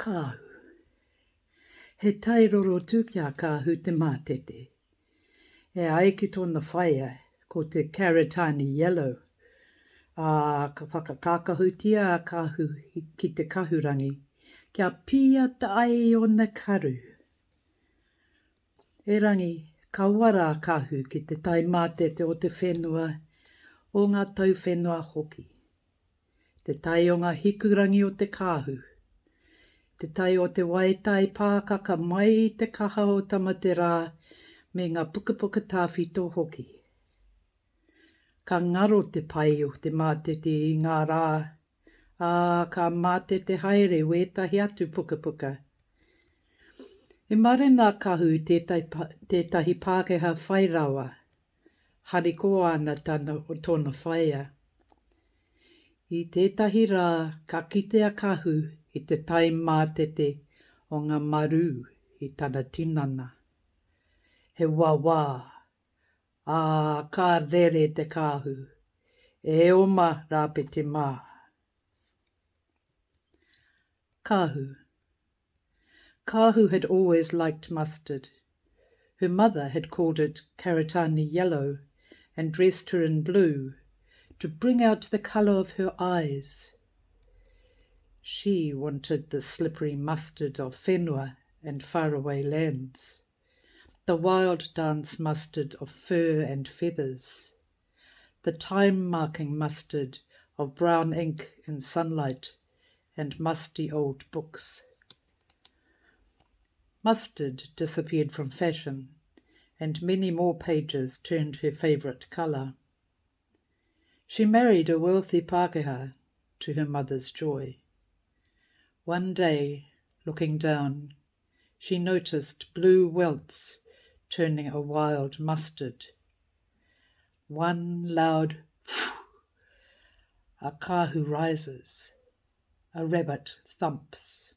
Kāhu. He tae rorotu ki a Kāhu te mātete. E ai ki tōna whaea, ko te Karitane Yellow, ā, ka whakakākahutia a Kāhu ki te kahurangi kia pīata ai ōna karu. Erangi, ka wara a Kāhu ki te tae mātete o te whenua, o ngā tauwhenua hoki. Te tai o ngā hikurangi o te kāhu. Te tai o te waitai pākaka mai i te kaha o Tamaterā me ngā pukapuka tawhito hoki. Ka ngaro te pai o te mātete i ngā rā, ā, ka mātete haere wētahi atu pukapuka. I marena a Kahu i tētahi Pākehā whai rawa. Harikoa ana tana, tōna whaea. I tētahi rā ka kite a Kahu i te tae mātete o ngā marū i tana tinana. He wawā, ā, ka rere te kāhu. E oma Rāpeti mā. Kahu. Kahu had always liked mustard. Her mother had called it Karitane yellow and dressed her in blue to bring out the colour of her eyes. She wanted the slippery mustard of whenua and faraway lands, the wild dance mustard of fur and feathers, the time-marking mustard of brown ink in sunlight and musty old books. Mustard disappeared from fashion, and many more pages turned her favourite colour. She married a wealthy Pākehā, to her mother's joy. One day, looking down, she noticed blue welts turning a wild mustard. One loud phew, a kahu rises, a rabbit thumps.